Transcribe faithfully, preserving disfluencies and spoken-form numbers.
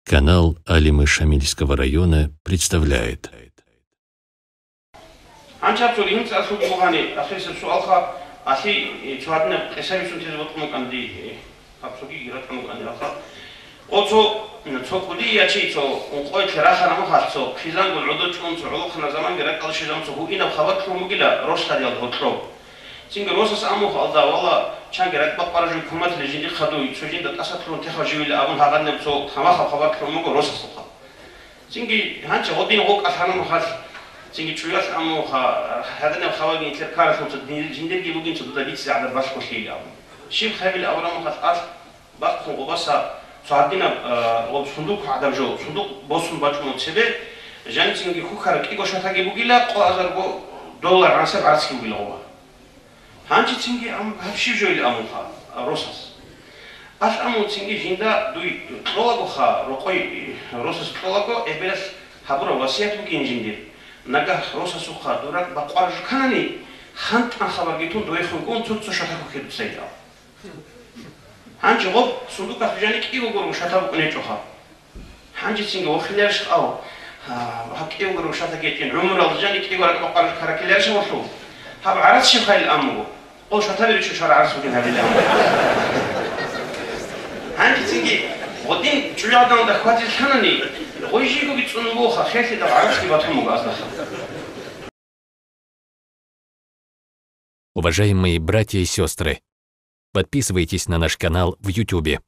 Канал Алимы Шамильского района представляет. Гьанчаб цо ригьин цӀалъул бугъани, ахирисеб суалха, алъи, э, цо гьадинаб къисабицун тезе бокьун букӀанди, э, гьаб цогиги ратӀун букӀанди алха. О, цо, цо кӀудияв чи, цо ункъоялъе рахараб мехалъ, цо хъизангун гӀодор чӀун, цо гӀолохъанаб заманги ракӀалде щвезабун цо гьуинаб хабар кьун бугила рос лъадиялда гьоркьоб. Цинги росас амухалда, вала, чанги ракӀбакъ баражун куматиле жиндихъа дуй, цо жинда тӀаса кьурун техав живила абун гьагъаниб цо тамахаб хабар кьун буго росасухъа. Цинги гьанча гъодин гъокӀалъ гьанамухалъ, цинги чӀуялъ амухъа, гьадинаб хабарги нилъер ккаралъул цо дин-, жиндирги бугин цо дуда бицизе гӀадаб балъголъийилан абун. Щиб хабил абрамухалъ алъ бахъун гъобаса цо гьадинаб, а, гъоб сундук гӀадаб жо, сундук босун бачӀун цебе, жаницинги хухьараб кӀиго шатаги бугила, къо азарго доллар гӀансаб гӀарцги бугила гъоба. Гьанжецинги ам-, гьаб щиб жойил амулха росас? Алъ амул цинги жинда дуй кьолагоха, рокъой росас кьолаго, эбелалъ гьабураб васият бугин жиндир. Нагагь росасухъа дурак бакъвараб жо кканани, хантӀан хабарги тун дуехун гун цо-цо шатахъухъе дуцайилан. Гьанже гъоб сундукалъ жани кӀиго гургу шата букӀун гьечӀоха. Гьанжецинги вохиларищ ав? Гьаб кӀиго гургу шата гьечӀин, гӀумралда жани кӀиго ракӀ бакъвараб жо ккараккиларищ гъолъул? Гьаб гӀарац щиб хайил аммуго? Гъол шата беричӀо шара гӀарац бугин гьабилан. Гьанжецинги гъодин чӀужугӀаданалда хьвадизе лъанани, гъой жийгоги цӀунун бугоха, херлъидал гӀарацги батун буго аздаха. Уважаемые братья и сестры, подписывайтесь на наш канал в Ютубе.